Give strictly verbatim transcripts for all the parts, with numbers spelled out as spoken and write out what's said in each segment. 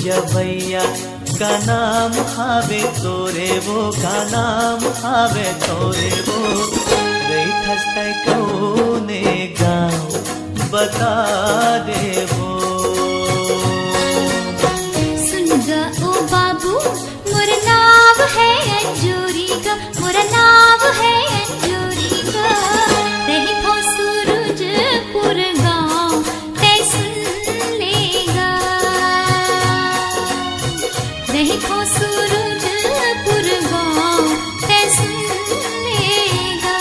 जवैया का नाम हावे तोरे वो, का नाम हावे तोरे वो, रहिथस तैं कौने गाँव बता दे वो। सुन गा ओ बाबू, मोर नाव है अंजोरी गा, मोर नाव है अंजोरी गा, रहिथों सूरजपुर गाँव, तैं सुन ले गा। रहिथों सूरजपुर गाँव, तैं सुन ले गा।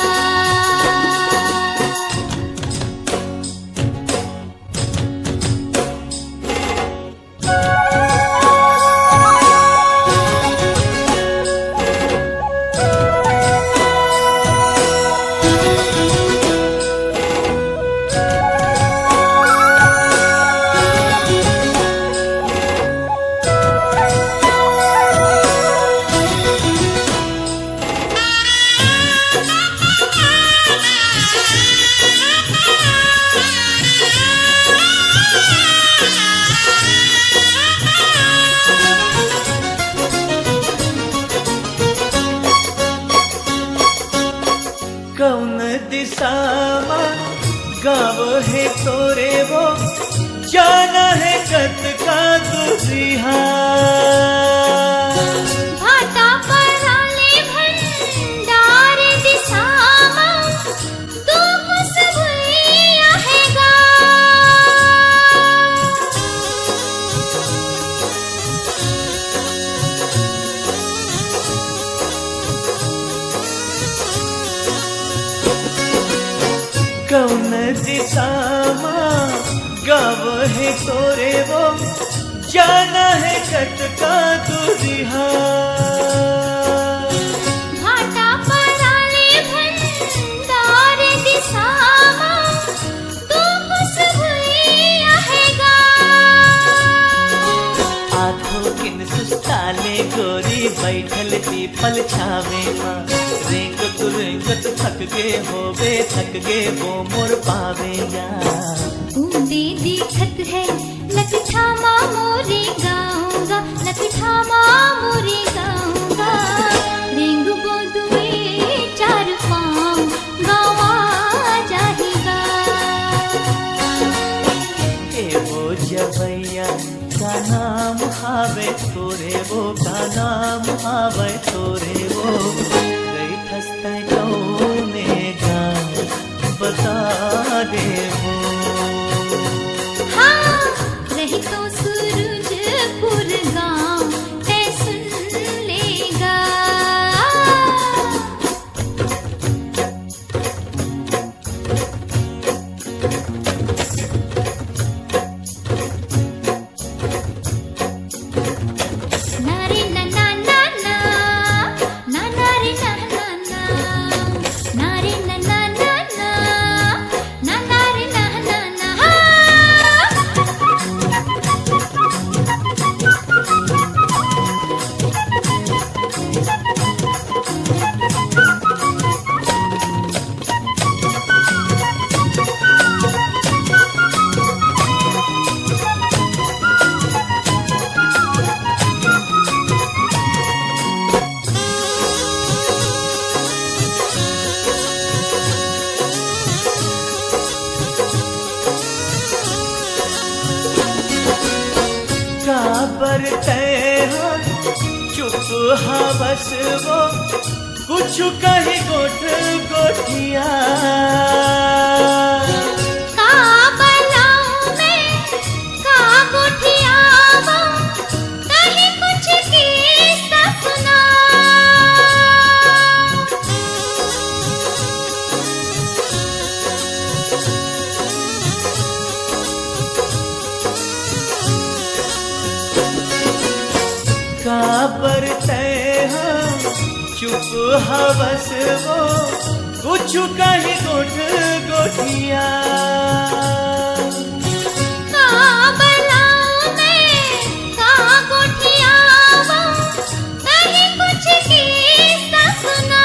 कौन दिशा मा गाँव हे तोरे वो, जाना हे कतका दूरिहा। भाटापारा ले भंडार दिशा मा दू कोस भुइयाँ हे गा। कौन दिशा मा गाँव हे तोरे वो, जाना हे कतका दूरिहा। भाटापारा ले भंडार दिशा मा दू कोस भुइयाँ हे गा। आथों किन सुस्ता ले गोरी, बइठल पीपल छावे मा, रेंगत रेंगत थक गे होबे, थक गे वो मोर पावे गा। ऊंदे दिखत हे लकठा मा मोरे गाँव गा, लकठा मा मोरे गाँव गा, रेंगबो दुई चार पाँव गाँव आ जाही गा। ए वो जवैया का नाम हावे तोरे वो, का नाम हावे तोरे वो, रहिथस तैं कौने गाँव बता दे वो। हाँ, रहिथों सूरजपुर गाँव, तैं सुन ले गा। काबर तैं हा चुप हवस वो, कुछु कही गोठ गोठिया। का बलाऊं मैं, का गोठियावों, कहीं कुछ किस्सा सुना। काबर तैं हा चुप हवस वो, कुछु कही गोठ गोठिया। का बलाऊं मैं, का गोठियावों, कहीं कुछ किस्सा सुना।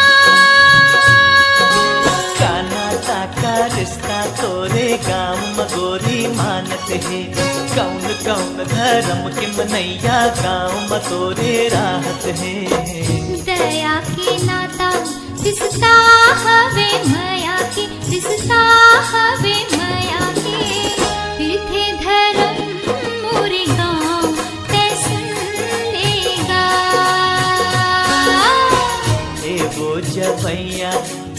काना ताका रिश्ता तोरे गांव म गोरी मानत हे, कौन कौन धर्म के मनैया गांव म तोरे राहत हे। दया के नाता रिश्ता हवे मया के, रिश्ता हवे मया के, पीथे धर्म मोरे गांव तै सुन लेगा। ए वो जवैया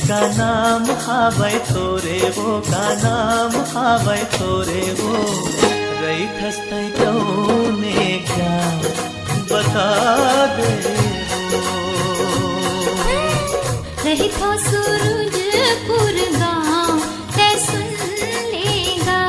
का नाम हावय तोरे वो, का नाम हावय तोरे वो, रहिथस तै कौने का बता दे वो। रहिथो सूरजपुर गांव तै सुन लेगा।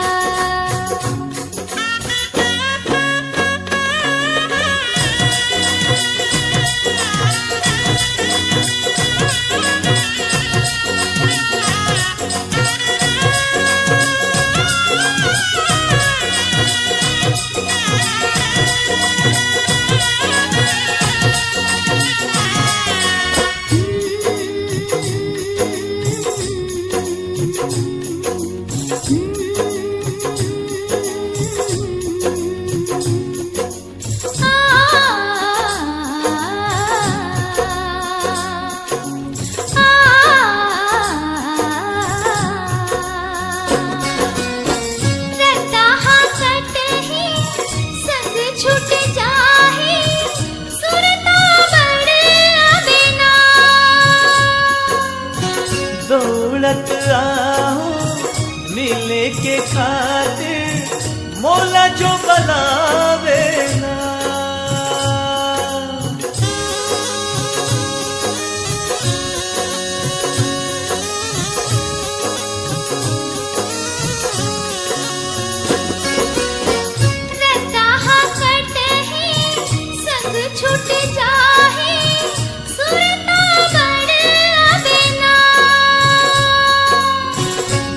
रद्दा हा कटही, संग छूट जाही, सुरता बड़ आवे ना। दौड़त आहूं मिले के खातिर, मोला जो बलावे ना। रद्दा हा कटही, संग छूट जाही, सुरता बड़ आवे ना।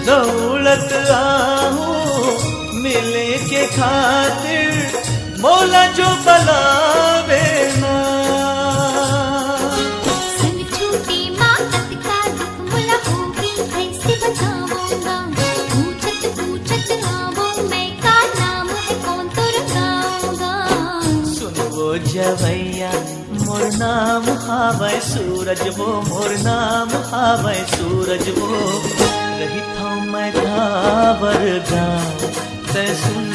दौड़त आहूं मिले के खातिर, मोला जो बलावे ना। संग छूटे मा अतका दुख मोला होगे, कैसे बतावंव गांव। पूछत पूछत आवंव मैं, का नाम है कौन तोर गांव, गांव। सुन वो जवैया, मोर नाम हावय सूरज वो, मोर नाम हावय सूरज वो, रहिथंव मैं काबर गांव तै सुन